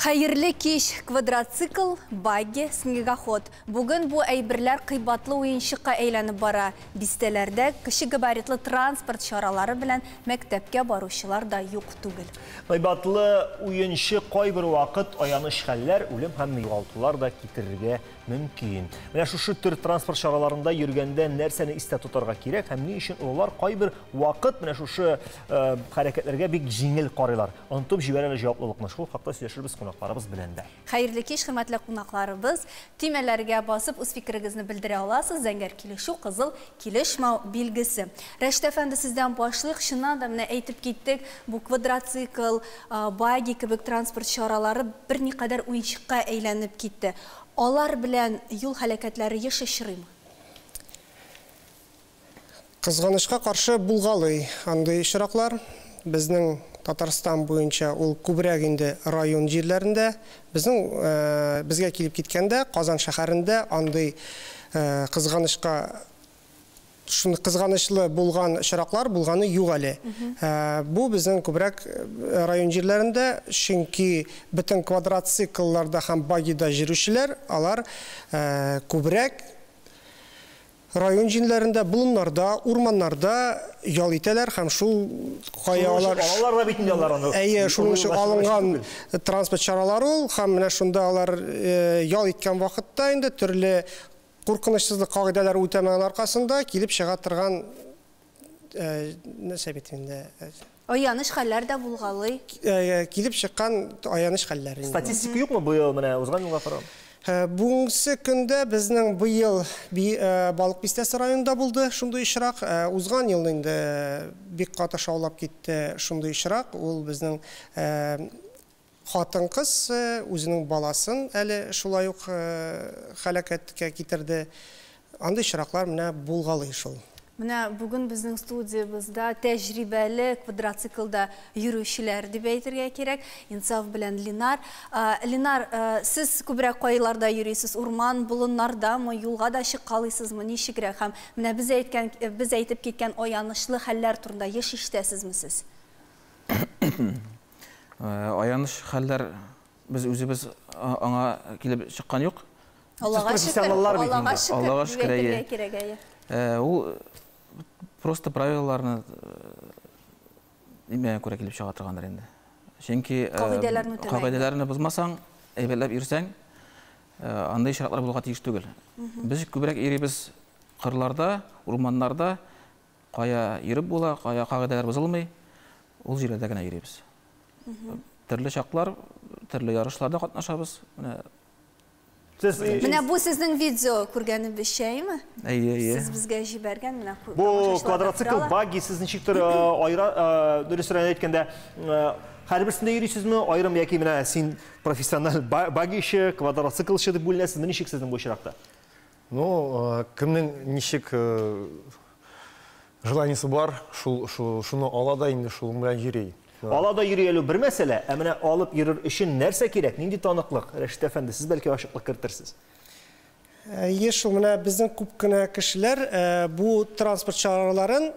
Хәерле кич! Квадроцикл, багги, снегоход. Бүген бу әйберләр кыйбатлы уенчыкка әйләнеп бара. Бистәләрдә кече габаритлы транспорт чаралары белән мәктәпкә баручылар да юк түгел. Кыйбатлы уенчык кайбер вакыт аяныч хәлләр, үлем һәм югалтулар да китерергә мөмкин. Менә шушы төр транспорт чараларында йөргәндә нәрсәне истә тотарга кирәк һәм ни өчен олылар кайбер вакыт менә шушы хәрәкәтләргә бик җиңел карыйлар, онытып җибәрәләр җаваплылыкны. Шул хакта сөйләшербез кунакларыбыз белән дә. Хәерле кич, хөрмәтле кунакларыбыз! Төймәләргә басып, үз фикерегезне белдерә аласыз. Зәңгәр килешү, кызыл килешмәү билгесе. Рәшит әфәнде, сездән башлыйк. Чыннан да, менә әйтеп киттек, бу квадроцикл, багги кебек транспорт чаралары берникадәр уенчыкка әйләнеп китте. Алар белән юл һәлакәтләре еш очрыймы? Кызганычка каршы, булгалый андый очраклар. Безнең Татарстан буенча ул күбрәк инде район җирләрендә. Безнең безгә килеп киткәндә, Казан шәһәрендә андый кызганычка шундый кызганычлы булган очраклар булганы юк әле. Бу безнең күбрәк район җирләрендә, чөнки бөтен квадроциклларда һәм багида йөрүчеләр, алар күбрәк район җирләрендә, болыннарда, урманнарда ял итәләр һәм шул кая алар Алалар да бит инде алар аны. Әйе, шуның өчен алынган транспорт чаралары ул, һәм менә шунда алар ял иткән вакытта инде төрле куркынычсызлык кагыйдәләре үтәмәгән аркасында килеп чыга торган нәрсә бит инде. Аяныч хәлләр дә булгалый. Килеп чыккан аяныч хәлләр инде. Статистика юкмы быел менә узган елга карап? Бүгенге көндә безнең быел Балык Бистәсе районында булды шундый очрак. Узган елны инде бик каты шаулап китте шундый очрак. Ул безнең хатын-кыз үзенең баласын әле шулай ук һәлакәткә китерде. Андый очраклар менә булгалый шул. Менә бүген безнең студиябездә тәҗрибәле квадроциклда йөрүчеләр дип әйтергә кирәк. Инсаф белән Ленар. Ленар, сез күбрәк кайларда йөрисез? Урман, болыннардамы, юлга да чыккалыйсызмы, ничегрәк? Һәм менә без әйткән, без әйтеп киткән аянычлы хәлләр турында еш ишетәсезме сез? Аяныч хәлләр без үзебез аңа килеп чыккан юк. Аллага шөкер, Аллага шөкер, Аллага шөкер, әйе. Кирәк, әйе. Ул просто правилаларны нимәгә күрә килеп чыга торгандыр инде. Чөнки кагыйдәләрне үтәмәгән. Кагыйдәләрне бозмасаң, әйбәтләп йөрсәң, андый очраклар булырга тиеш түгел. Без күбрәк йөрибез кырларда, урманнарда, кая йөреп була, кая кагыйдәләр бозылмый, ул җирләрдә генә йөрибез. Төрле чаклар, төрле ярышларда катнашабыз. Менә Менә бу сезнең видео күргәнебезчә, әйеме? Әйе, әйе. Сез безгә җибәргән менә Бу квадроцикл, багги сез ничектер аера, дөресрәк әйткәндә, һәрберсендә йөрисезме, аерым яки менә син профессиональ баггичы, квадроциклчы дип бүленәсезме, ничек сезнең бу очракта? Ну, кемнең ничек желаниесе бар, шул шуны ала да инде шул белән йөри. Ала да йөри әле бер мәсьәлә, ә менә алып йөрер өчен нәрсә кирәк, нинди таныклык? Рәшит әфәнде, сез бәлки ачыклык кертерсез. Әйе шул, менә безнең күп кенә кешеләр бу транспорт чараларын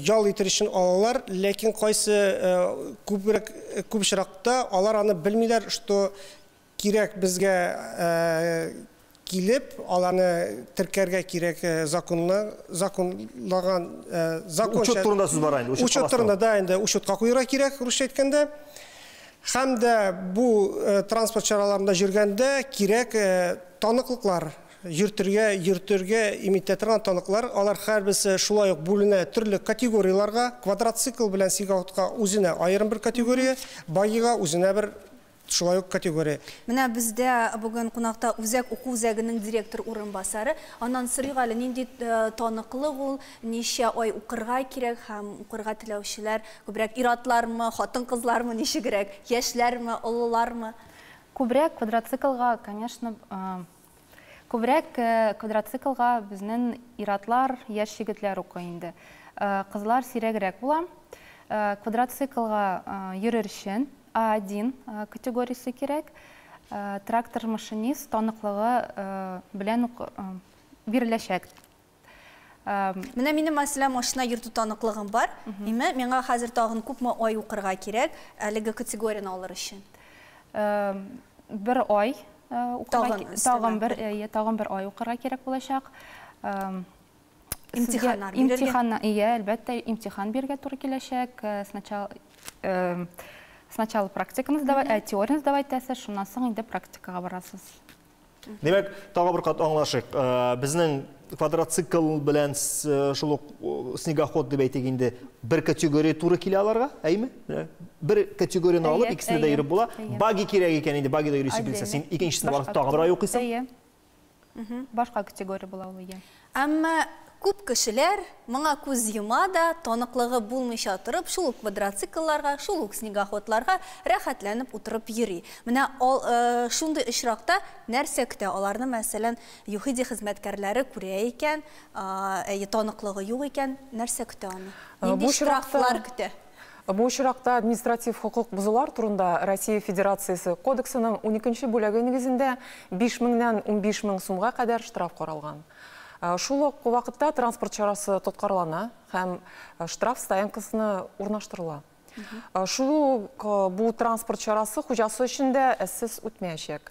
ял итер өчен алалар, ләкин кайсы күбрәк күп очракта алар аны белмиләр, что кирәк безгә килеп, аларны теркәргә кирәк законлы, законлаган, закон. Учет турында сүз бара инде. Учет турында да инде учетка куярга кирәк, русча әйткәндә. Һәм дә бу транспорт чараларында йөргәндә кирәк таныклыклар, йөртергә, йөртергә имитә торган таныклар, алар һәрберсе шулай ук бүленә төрле категорияләргә, квадроцикл белән сигаутка үзенә аерым бер категория, багига үзенә бер шулай ук категория. Менә бездә бүген кунакта үзәк уку үзәгенең директор урынбасары. Аннан сорыйк әле, нинди таныклык ул, ничә ай укырга кирәк һәм укырга теләүчеләр күбрәк ир-атлармы, хатын-кызлармы, ничегрәк, яшьләрме, олылармы? Күбрәк квадроциклга, конечно, күбрәк квадроциклга безнең ир-атлар, яшь егетләр укый инде. Кызлар сирәгрәк була. Квадроциклга йөрер өчен А1 категориясе кирәк. Трактор машинист таныклыгы белән үк биреләчәк. Менә минем, мәсәлән, машина йөртү таныклыгым бар. Име, миңа хәзер тагын күпме ай укырга кирәк әлеге категорияне алыр өчен? Бер ай укырга, тагын бер, тагын бер ай укырга кирәк булачак. Имтиханнар бирергә? Имтихан, ия, әлбәттә, имтихан бирергә туры киләчәк. Сначала сначала практиканы сдавать, теорияны сдавать итәсез, шуннан соң инде практикага барасыз. Димәк, тагы бер кат аңлашыйк. Безнең квадроцикл белән шул ук снегоход дип әйтик инде, бер категория туры килә аларга, әйме? Бер категорияне алып, икесендә дә йөреп була. Баги кирәк икән инде, багида йөрисе килсә, син икенчесенә барып тагы бер ай укыйсың. Әйе. Башка категория була ул, әйе. Әмма күп кешеләр моңа күз йома да, таныклыгы булмыйча торып, шул ук квадроциклларга, шул ук снегоходларга рәхәтләнеп утырып йөри. Менә шундый очракта нәрсә көтә аларны, мәсәлән, ЮХИДИ хезмәткәрләре күрә икән, әйе, таныклыгы юк икән, нәрсә көтә аны? Нинди штрафлар көтә? Бу очракта административ хокук бозулар турында Россия Федерациясе Кодексының уникенче бүлеге нигезендә 5 меңнән 15 мең сумга кадәр штраф каралган. Шул ук вакытта транспорт чарасы тоткарлана һәм штраф стоянкасына урнаштырыла. Шул ук бу транспорт чарасы хуҗасы өчен дә эзсез үтмәячәк.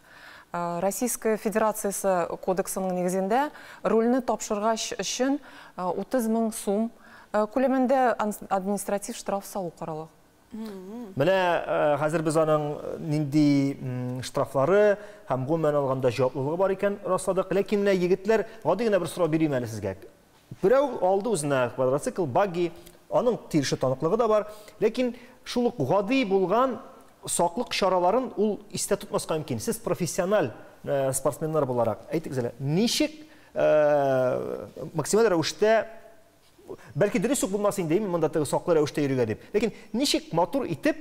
Российская Федерациясе Кодексының нигезендә рульне тапшыргач өчен 30 мең сум күләмендә административ штраф салу карала. Менә хәзер без аның нинди штрафлары һәм гомумән алганда җаваплылыгы бар икән расладык. Ләкин менә егетләр, гади генә бер сорау бирим әле сезгә. Берәү алды үзенә квадроцикл, багги, аның тиешле таныклыгы да бар. Ләкин шул ук гади булган саклык чараларын ул истә тотмаска мөмкин. Сез профессиональ спортсменнар буларак, әйтегез әле, ничек максималь рәвештә, бәлки дөрес үк булмас инде, монда теге саклы рәвештә йөрергә дип. Ләкин ничек матур итеп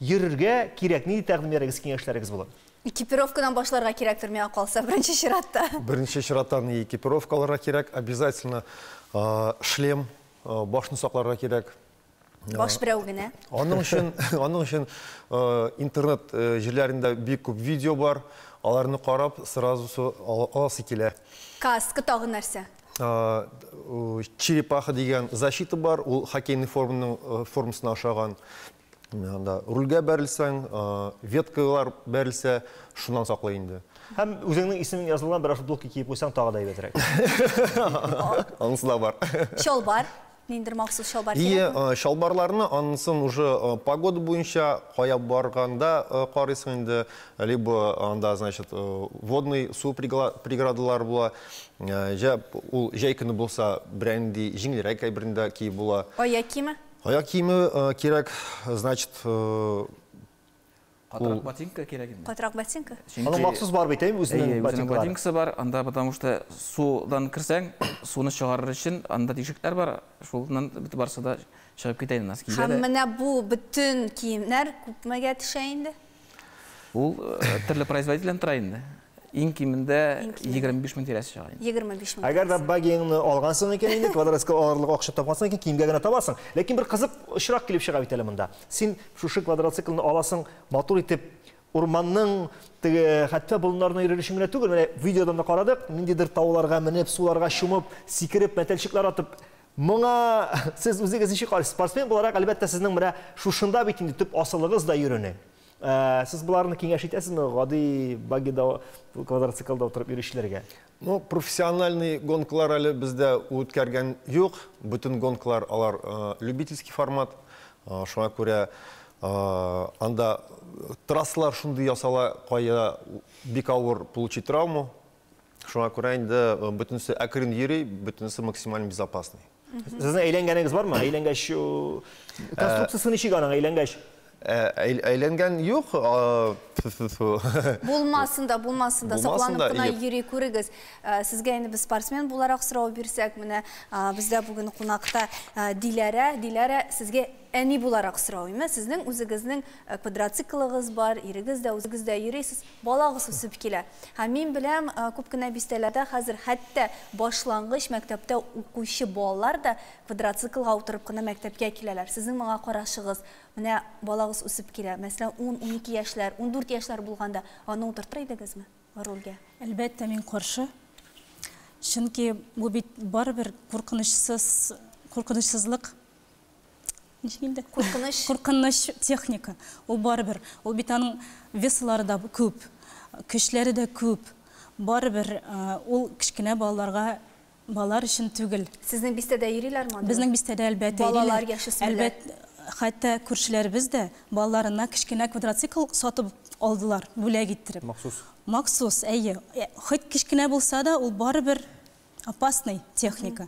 йөрергә кирәк? Нинди тәкъдимнәрегез, киңәшләрегез булыр? Экипировкадан башларга кирәктер, миңа калса, беренче чиратта. Беренче чираттан экипировка алырга кирәк, обязательно шлем, башны сакларга кирәк. Баш берәү генә. Аның өчен, аның өчен интернет җирләрендә бик күп видео бар. Аларны карап, сразу аласы килә. Каска, тагын нәрсә? Черепаха дигән защита бар, ул хоккейный форманың формасына ошаган. Анда рульгә бәрелсәң, веткалар бәрелсә, шуннан саклый инде. Һәм үзеңнең исемең язылган берәр футболка киеп куйсаң, тагы да әйбәтрәк. Анысы да бар. Чалбар, ниндидер махсус чалбар Ие, кирәкме? Чалбарларны анысын уже погода буенча кая барганда карыйсың инде, либо анда, значит, водный су преградалар була. Җә ул җәй көне булса, берәр нинди җиңелрәк әйберне дә киеп була. Аяк киеме? Аяк киеме кирәк, значит, Катырак ботинка кирәк инде. Катырак ботинка? Аның махсус бар бит, әйме, үзенең Әйе, үзенең ботинкалары. ботинкасы бар. Анда потому что судан керсәң, суны чыгарыр өчен анда тишекләр бар. Шуннан бит барсы да чыгып китә инде носки Һәм дә. менә бу бөтен киемнәр күпмегә төшә инде? Ул төрле производительдән тора инде. Иң кимендә Иң кимендә. 25 мең тирәсе чыга инде. 25 мең Әгәр дә тирәсе. багиңны алгансың икән инде, квадроцикл алырлык акча тапкансың икән, киемгә генә табасың. Ләкин бер кызык очрак килеп чыга бит әле монда. Син шушы квадроциклны аласың, матур итеп урманның теге хәтта болыннарына йөрер өчен генә түгел, менә видеодан да карадык, ниндидер тауларга менеп, суларга чумып, сикереп, мәтәлчекләр атып. Моңа сез үзегез ничек карыйсыз? Спортсмен буларак, әлбәттә, сезнең менә шушында бит инде төп асылыгыз да йөрүне. Сез боларны киңәш итәсезме гади багида, квадроциклда утырып йөрүчеләргә? Ну, профессиональный гонкалар әле бездә үткәргән юк. Бөтен гонкалар алар любительский формат. Шуңа күрә анда трассалар шундый ясала, кая бик авыр получить травму. Шуңа күрә инде бөтенесе әкрен йөри, бөтенесе максимально безопасный. Сезнең әйләнгәнегез бармы? Әйләнгәч, конструкциясе ничек аның әйләнгәч? Әйләнгән юк, фу-фу-фу. Булмасын да, булмасын да, Булмасын сакланып да, кына ие. йөри күрегез. Сезгә инде без спортсмен буларак сорау бирсәк, менә, бездә бүген кунакта, Диләрә. Диләрә, сезгә әни буларак сорау име? Сезнең үзегезнең квадроциклыгыз бар, ирегез дә, үзегез дә йөрисез, балагыз үсеп килә. Һәм мин беләм, күп кенә бистәләрдә хәзер хәтта башлангыч мәктәптә укучы балалар да квадроциклга утырып кына мәктәпкә киләләр. Сезнең моңа карашыгыз, менә балагыз үсеп килә. Мәсәлән, 10-12 яшьләр, 14 яшьләр булганда аны утыртыр идегезме рульгә? Әлбәттә, мин каршы. Чөнки бу бит барыбер куркынычсызлык. Ничек инде? Куркыныч. Куркыныч техника. Ул барыбер. Ул бит аның весалары да күп, көчләре дә күп. Барыбер ул кечкенә балаларга, балалар өчен түгел. Сезнең бистәдә йөриләрме анда? Безнең бистәдә әлбәттә йөриләр. Балалар, яшүсмерләр. Әлбәттә, хәтта күршеләребез дә балаларына кечкенә квадроцикл сатып алдылар, бүләк иттереп. Махсус. Махсус, әйе. Хоть кечкенә булса да, ул барыбер опасный техника.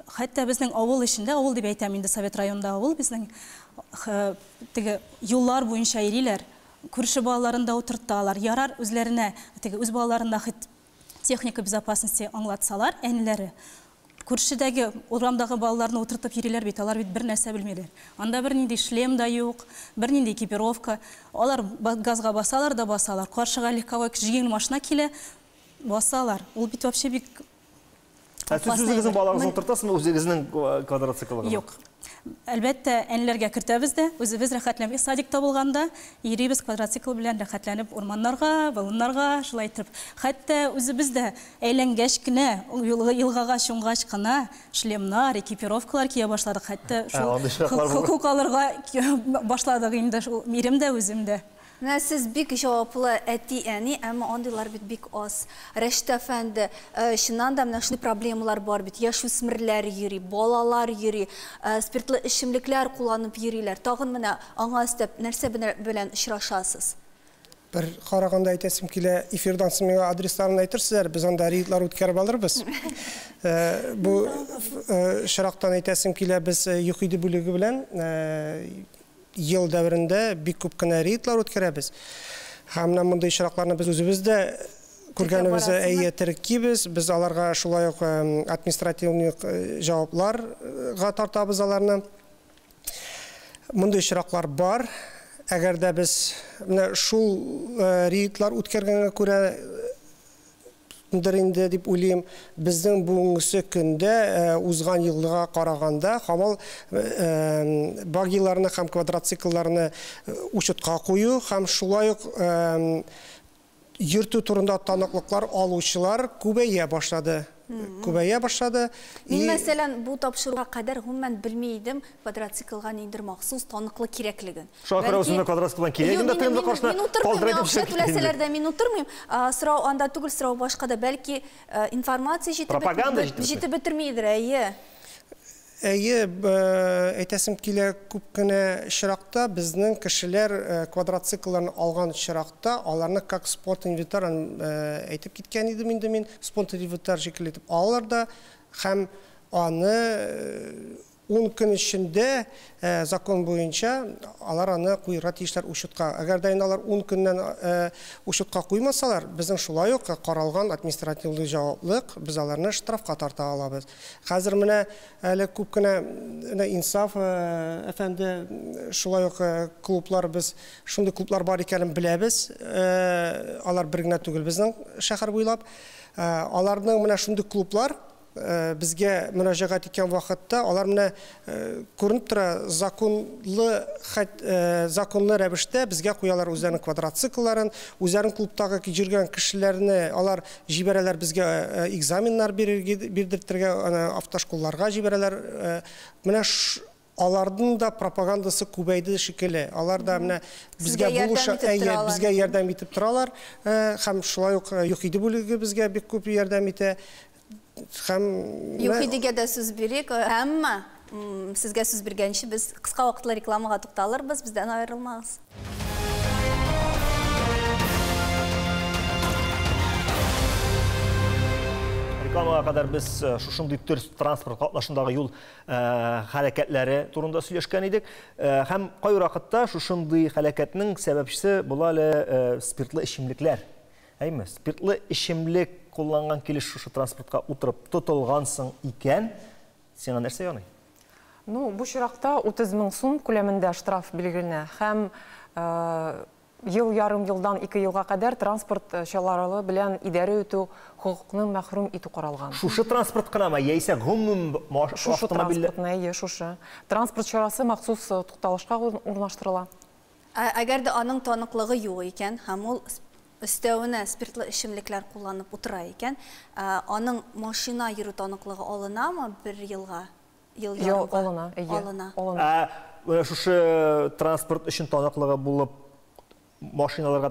Хәтта безнең авыл эчендә, авыл дип әйтәм инде, Совет районында авыл безнең, теге юллар буенча йөриләр, күрше балаларын да утырталар. Ярар үзләренә, теге үз балаларына хит техника безопасности аңлатсалар, әниләре. Күршедәге урамдагы балаларны утыртып йөриләр бит, алар бит бер нәрсә белмиләр. Анда бернинди шлем да юк, бернинди экипировка. Алар газга басалар да басалар. Каршыга легковой җиңел машина килә, басалар. Ул бит вообще бик Ә сез үзегезнең балагызны утыртасызмы, үзегезнең квадроциклыгызны? Юк. Әлбәттә, әниләргә кертәбез дә, үзебез рәхәтләнеп садикта булганда йөрибез квадроцикл белән рәхәтләнеп урманнарга, болыннарга, шулай итеп. Хәтта үзебез дә әйләнгәч кенә, елгага чумгач кына шлемнар, экипировкалар кия башладык. Хәтта шул хокук алырга башладык инде, шул ирем дә, үзем дә. Менә сез бик җаваплы әти-әни, әмма андыйлар бит бик аз. Рәшит әфәнде, чыннан да менә шундый проблемалар бар бит. Яшүсмерләр йөри, балалар йөри, спиртлы эчемлекләр кулланып йөриләр. Тагын менә аңа өстәп нәрсә белән очрашасыз? Бер караганда әйтәсем килә, эфирдан соң миңа адресларын әйтерсезләр, без анда рейдлар үткәреп алырбыз. Бу чирактан әйтәсем килә, без ЮХИДИ бүлеге белән ел дәверендә бик күп кенә рейдлар үткәрәбез. Һәм менә мондый очракларны без үзебез дә күргәнебезне әйе теркибез. Без аларга шулай ук административный җавапларга тартабыз аларны. Мондый очраклар бар. Әгәр дә без менә шул рейдлар үткәргәнгә күрә инде дип уйлыйм, безнең бүгенге көндә узган елга караганда һаман багиларны һәм квадроциклларны учетка кую һәм шулай ук йөртү турында таныклыклар алучылар күбәя башлады. Күбәя башлады. Мин, мәсәлән, бу тапшыруга кадәр гомумән белми идем квадроциклга ниндидер махсус таныклык кирәклеген. Шуңа күрә үземне квадроциклдан кирәген дә тыймды каршына. Мин утырмыйм, акча түләсәләр дә мин утырмыйм. Сорау анда түгел, сорау башка да, бәлки информация җитеп бетермидер, әйе. Әйе, әйтәсем килә, күп кенә чиракта безнең кешеләр квадроциклларны алган чиракта аларны как спорт инвентарь әйтеп киткән идем инде мин, спорт инвентарь шикелле итеп алалар да һәм аны 10 көн эчендә закон буенча алар аны куярга тиешләр учетка. Әгәр дә инде алар 10 көннән учетка куймасалар, безнең шулай ук каралган административлы җаваплык, без аларны штрафка тарта алабыз. Хәзер менә әле күп кенә Инсаф әфәнде шулай ук клублар, без шундый клублар бар икәнен беләбез. Алар бер генә түгел безнең шәһәр буйлап. Аларның менә шундый клублар безгә мөрәҗәгать иткән вакытта алар менә күренеп тора, законлы рәвештә безгә куялар үзләренең квадроциклларын, үзләренең клубтагы йөргән кешеләрне алар җибәрәләр безгә экзаменнар бирдертергә, автошколларга җибәрәләр. Менә аларның да пропагандасы күбәйде шикелле. Алар да менә безгә булыша, әйе, безгә ярдәм итеп торалар. Һәм шулай ук ЮХИДИ бүлеге безгә бик күп ярдәм итә. ЮХИДИгә дә сүз бирик, әмма сезгә сүз биргәнче без кыска вакытлы рекламага тукталырбыз, бездән аерылмагыз. Рекламага кадәр без шушындый төр транспорт катнашындагы юл хәрәкәтләре турында сөйләшкән идек. Һәм кайбер вакытта шушындый хәрәкәтнең сәбәпчесе була әле спиртлы эчемлекләр. Әйме, спиртлы эчемлек кулланган килеш шушы транспортка утырып тотылгансың икән, сиңа нәрсә яный? Ну, бу чиракта 30 мең сум күләмендә штраф билгеләнә һәм ел ярым елдан 2 елга кадәр транспорт чаралары белән идарә итү хокукыннан мәхрүм итү каралган. Шушы транспорт кынамы, яисә гомум автомобильләр? Шушы транспортны, әйе, шушы. Транспорт чарасы махсус тукталышка урнаштырыла. Әгәр дә аның таныклыгы юк икән һәм ул өстәвенә спиртлы эчемлекләр кулланып утыра икән, аның машина йөрү таныклыгы алынамы бер елга? Ел ярымга? Алына, әйе. Алына. шушы транспорт өчен таныклыгы булып машиналарга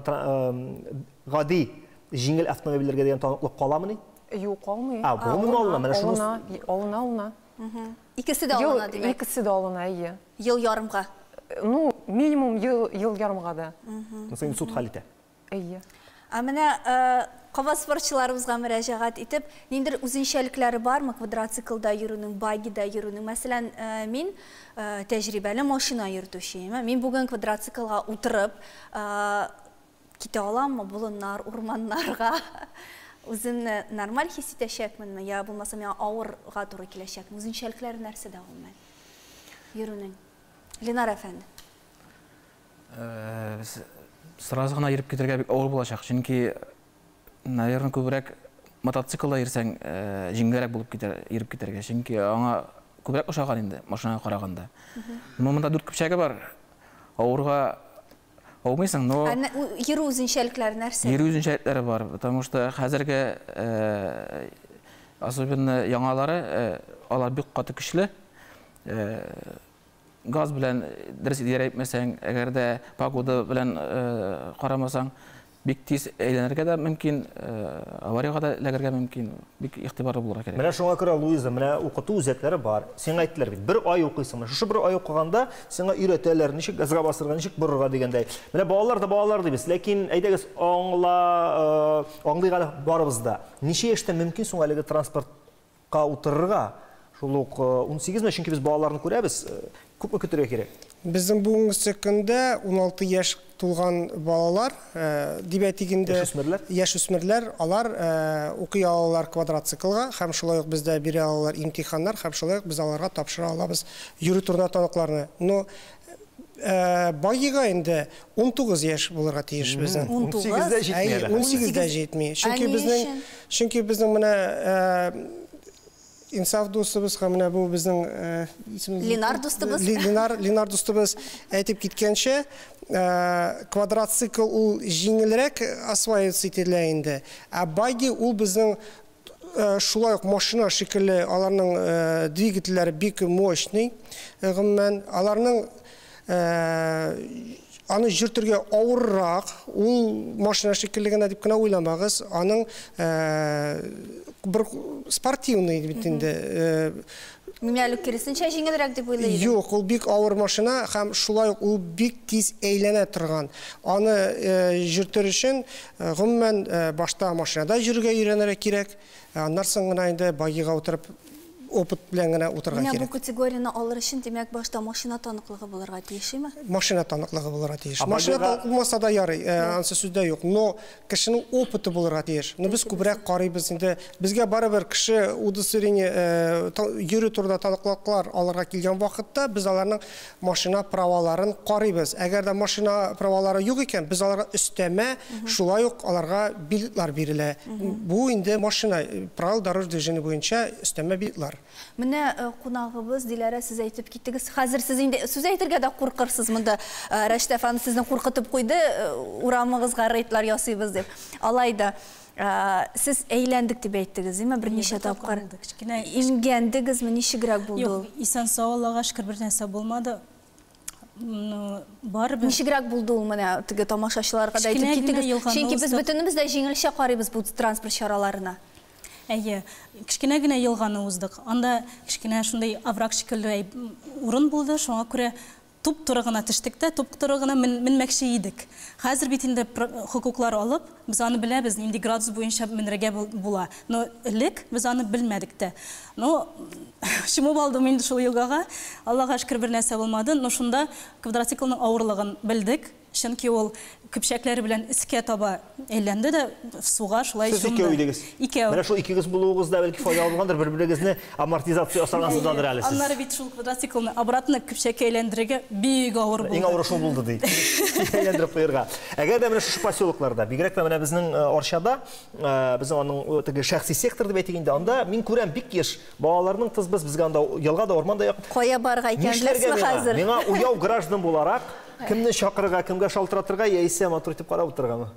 гади җиңел автомобильләргә дигән таныклык каламыни? Юк, калмый. А, гомумән алына, менә шуны алына, алына. Икесе дә алына, димәк. Икесе дә алына, әйе. Ел ярымга. Ну, минимум ел ярымга да. Монысын суд хәл итә. Әйе. Ә менә кабат спортчыларыбызга мөрәҗәгать итеп, ниндидер үзенчәлекләре бармы квадроциклда йөрүнең, багида йөрүнең? Мәсәлән, мин тәҗрибәле машина йөртүче. Мин бүген квадроциклга утырып китә аламмы болыннар, урманнарга? Үземне нормаль хис итәчәкменме, я булмаса миңа авырга туры киләчәкме? Үзенчәлекләре нәрсәдә гомумән йөрүнең? Ленар әфәнде. Сразу гына йөреп китәргә бик авыр булачак, чөнки, наверное, күбрәк мотоциклда йөрсәң, җиңелрәк булып китәр, йөреп китәргә, чөнки аңа күбрәк ошаган инде машинага караганда. Но монда дүрт көпчәге бар. Авырга аумыйсың, но йөрү үзенчәлекләре нәрсә? Йөрү үзенчәлекләре бар, потому что хәзерге, особенно яңалары, алар бик каты көчле. Газ белән дөрес идарә итмәсәң, әгәр дә погода белән карамасаң, бик тиз әйләнергә дә мөмкин, аварияга да эләгергә мөмкин, бик игътибарлы булырга кирәк. Менә шуңа күрә, Луиза, менә укыту үзәкләре бар. Сиңа әйттеләр бит, бер ай укыйсың. Менә шушы бер ай укыганда сиңа өйрәтәләр, ничек газга басырга, ничек борырга дигәндәй. Менә балалар да балалар дибез, ләкин әйдәгез аңлыйк әле барыбыз да. Ничә яшьтә мөмкин соң әлеге транспортка утырырга? Шул ук 18-ме, чөнки без балаларны күрәбез, күпме көтәргә кирәк? Безнең бүгенге көндә 16 яшь тулган балалар, дип әйтик инде, Яшүсмерләр? Яшүсмерләр, алар укый алалар квадроциклга, һәм шулай ук бездә бирә алалар имтиханнар, һәм шулай ук без аларга тапшыра алабыз йөрү турында таныкларны. Но багига инде 19 яшь булырга тиеш безнең. 19? 18-дә җитми әле. Әйе, 18-дә җитми. Чөнки Ә ни өчен? Безнең менә Инсаф дустыбыз һәм менә бу безнең исеме Ленар дустыбыз. Ленар дустыбыз әйтеп киткәнчә, квадроцикл ул җиңелрәк осваиваться ителә инде. Ә баги ул безнең шулай ук машина шикелле, аларның двигательләре бик мощный, гомумән, аларның аны йөртергә авыррак, ул машина шикелле генә дип кенә уйламагыз, аның бер спортивный бит инде. Мин әле киресенчә җиңелрәк дип уйлый идем. Юк, ул бик авыр машина һәм шулай ук ул бик тиз әйләнә торган. Аны йөртер өчен, гомумән, башта машинада йөрергә өйрәнергә кирәк, аннан соң гына инде багига утырып опыт белән генә утырырга Менә бу кирәк. категорияне алыр өчен, димәк, башта машина таныклыгы булырга тиешме? Машина таныклыгы булырга тиеш. Ә Машина багига таныклыгы булмаса да ярый, ансы сүздә юк. Но кешенең опыты булырга тиеш. Но без күбрәк карыйбыз инде. Безгә барыбер кеше удостоверение йөрү турында таныклыклар алырга килгән вакытта без аларның машина праваларын карыйбыз. Әгәр дә машина правалары юк икән, без аларга өстәмә шулай ук аларга билетлар бирелә. Бу инде машина правил дорожного движения буенча өстәмә билетлар. Менә кунагыбыз Диләрә, сез әйтеп киттегез. Хәзер сез инде сүз әйтергә дә куркырсыз монда. Рәшит әфәнде сезне куркытып куйды, урамыгызга рейдлар ясыйбыз дип. Алай да, сез әйләндек дип әйттегез, димме, берничә Әйе, бер тапкыр? тапкыр булды, кечкенә. Имгәндегезме, ничегрәк булды Юк, ул? исән сау, Аллага шөкер, бер нәрсә булмады. Ну, барыбер. Ничегрәк булды ул менә теге тамашачыларга да әйтеп Кечкенә генә киттегез. елганы Чөнки без уздык. бөтенебез дә җиңелчә карыйбыз бу транспорт чараларына. Әйе, кечкенә генә елганы уздык. Анда кечкенә шундый овраг шикелле урын булды, шуңа күрә туп-туры гына төштек тә, туп-туры гына менмәкче идек. Хәзер бит инде хокуклар алып, без аны беләбез, нинди градус буенча менергә була. Но элек без аны белмәдек тә. Но чумып алдым инде шул елгага. Аллага шөкер, бер нәрсә булмады. Но шунда квадроциклның авырлыгын белдек. Чөнки ул көпчәкләре белән өскә таба әйләнде дә суга шулай Сез чумды. икәү идегез. Икәү. Менә шул икегез булуыгыз да бәлки файдалы булгандыр, бер-берегезне амортизация ясагансыздадыр әле сез. Аннары бит шул квадроциклны обратно көпчәккә әйләндерергә бик авыр булды. Иң авыры шул булды ди. Әйләндереп куярга. Әгәр дә менә шушы поселокларда, бигрәк тә менә безнең Арчада, безнең аның теге шәхси сектор дип әйтик инде, анда мин күрәм бик еш балаларның тыз-быз, безгә анда елга да, урман да якын. Кая барырга икән, Нишләргә беләсезме миңа? хәзер? Миңа уяу граждан буларак кемне чакырырга, кемгә шалтыратырга, яисә матур итеп карап утырыргамы?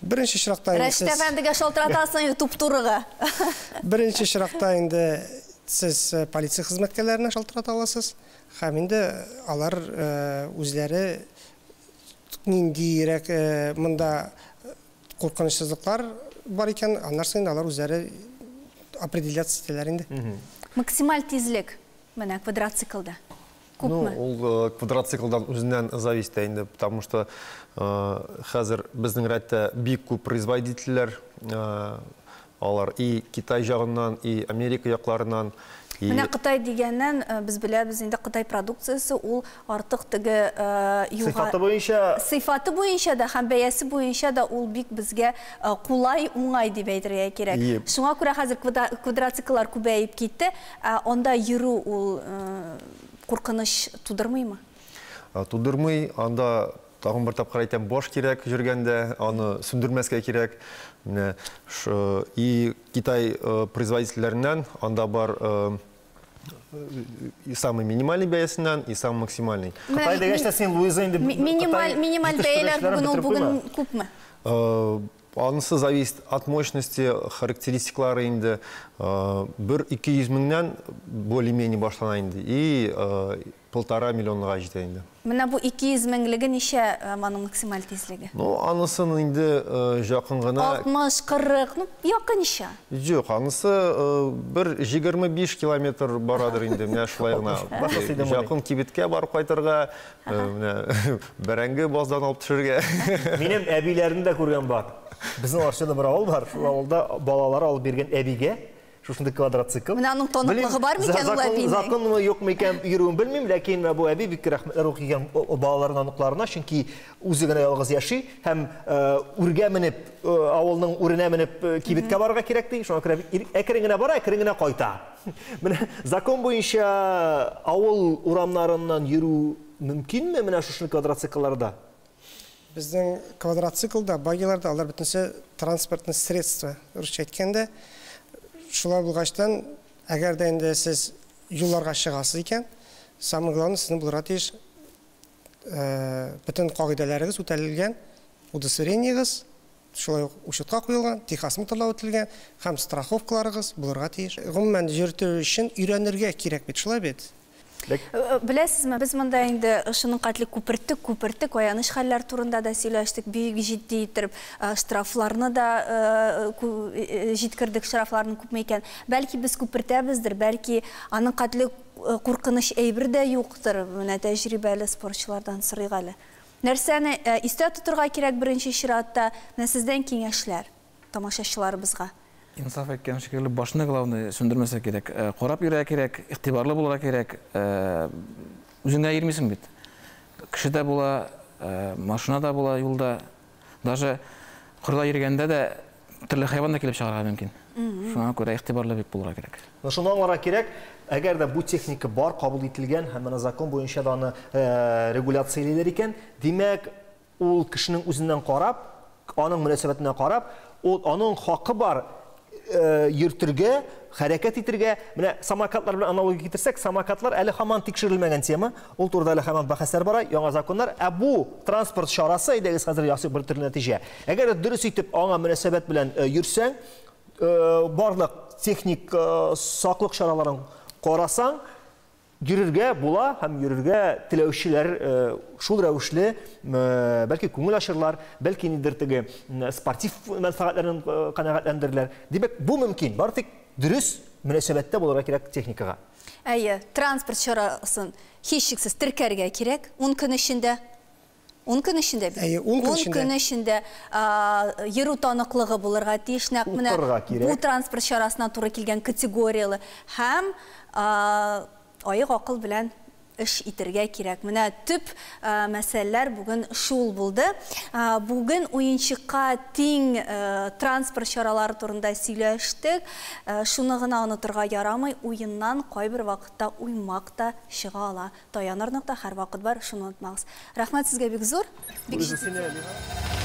Беренче чиракта инде Рәшит сез әфәндегә шалтыратасың, туп-турыга. Беренче чиракта инде Сез полиция хезмәткәрләренә шалтырата аласыз. Һәм инде алар үзләре ниндирәк монда куркынычсызлыклар бар икән, аннан соң инде алар үзләре определяться итәләр инде. Максималь тизлек менә квадроциклда күпме? Ну, ул квадроциклдан үзеннән зависит инде, потому что хәзер безнең рәттә бик күп производительләр, алар и Китай ягыннан, и Америка якларыннан. Менә Кытай дигәннән, без беләбез инде, Кытай продукциясе ул артык теге сыйфаты буенча, сыйфаты буенча да һәм бәясе буенча да ул бик безгә кулай, уңай дип әйтергә кирәк. Шуңа күрә хәзер квадроцикллар күбәеп китте. Анда йөрү ул куркыныч тудырмыймы? Тудырмый. Анда тагын бер тапкыр әйтәм, баш кирәк йөргәндә, аны сүндермәскә кирәк. Менә и Китай производительләреннән анда бар и самый минимальный бәясеннән, и самый максимальный. Кытай дигәч тә син, Луиза, инде минималь бәяләр бүген ул бүген күпме? Анысы зависит от мощности, характеристиклары инде. Бер 200 меңнән более-менее башлана инде. И 1,5 миллионга җитә инде. Менә бу 200 меңлеге ничә аның максималь тизлеге? Ну, анысын инде якын гына 60, 40, ну, якынча. Юк, анысы бер 25 километр барадыр инде, менә шулай гына. Якын кибеткә барып кайтырга, менә бәрәңге баздан алып төшергә. Минем әбиләрне дә күргән бар. Безнең Арчада бер авыл бар, шул авылда балалар алып биргән әбигә шушындый квадроцикл. Менә аның таныклыгы бар микән ул әбинең? Законмы, юкмы икән йөрүен белмим, ләкин бу әби бик рәхмәтләр укыган балаларының, оныкларына, чөнки үзе генә ялгыз яши һәм үргә менеп, авылның үренә менеп кибеткә барырга кирәк ди. Шуңа күрә әкрен генә бара, әкрен генә кайта. Менә закон буенча авыл урамнарыннан йөрү мөмкинме менә шушы квадроциклларда? Безнең квадроциклда, багиларда алар бөтенесе транспортный средство, русча әйткәндә. Шулай булгачтан, әгәр дә инде сез юлларга чыгасыз икән, самое главное, сезнең булырга тиеш бөтен кагыйдәләрегез үтәлгән, удостоверениегез, шулай ук учетка куелган, техосмотрлар үтелгән һәм страховкаларыгыз булырга тиеш. Гомумән, йөртү өчен өйрәнергә кирәк бит, шулай бит? Беләсезме, без монда инде шуның катлы күперттек, күперттек, аяныч хәлләр турында да сөйләштек, бик җитди итеп, штрафларны да җиткердек, штрафларның күпме икән. Бәлки без күпертәбездер, бәлки аның катлы куркыныч әйбер дә юктыр. Менә тәҗрибәле спортчылардан сорыйк әле. Нәрсәне истә тотырга кирәк беренче чиратта? Менә сездән киңәшләр тамашачыларыбызга. Инсаф әйткән шикелле, башны главное сүндермәсә кирәк. Карап йөрергә кирәк, игътибарлы булырга кирәк. Үзең генә йөрмисең бит. Кеше дә була, машина да була юлда. Даже кырда йөргәндә дә төрле хайван да килеп чыгарга мөмкин. Шуңа күрә игътибарлы бик булырга кирәк. Шуны аңларга кирәк, әгәр дә бу техника бар, кабул ителгән һәм менә закон буенча да аны регуляциялиләр икән, димәк, ул кешенең үзеннән карап, аның мөнәсәбәтенә карап, ул аның хакы бар йөртергә, хәрәкәт итергә. Менә самокатлар белән аналогия китерсәк, самокатлар әле һаман тикшерелмәгән тема, ул турыда әле һаман бәхәсләр бара, яңа законнар. Ә бу транспорт чарасы, әйдәгез хәзер ясыйк бер төрле нәтиҗә. Әгәр дә дөрес итеп аңа мөнәсәбәт белән йөрсәң, барлык техник саклык чараларын карасаң, йөрергә була һәм йөрергә теләүчеләр шул рәвешле, бәлки күңел ачырлар, бәлки нидер теге спортив мәнфәгатьләрен канәгатьләндерерләр. Димәк, бу мөмкин. Бары тик дөрес мөнәсәбәттә булырга кирәк техникага. Әйе, транспорт чарасын һичшиксез теркәргә кирәк 10 көн эчендә. 10 көн эчендә бит. Әйе, 10 көн 10 көн эчендә йөрү таныклыгы булырга тиеш, нәкъ менә бу транспорт чарасына туры килгән категорияле һәм аек акыл белән эш итергә кирәк. Менә төп мәсьәләләр бүген шул булды. Бүген уенчыкка тиң транспорт чаралары турында сөйләштек. Шуны гына онытырга ярамый, уеннан кайбер вакытта уймак та чыга ала. Таяныр нокта һәрвакыт бар, шуны онытмагыз. Рәхмәт сезгә бик зур. Бик җитди.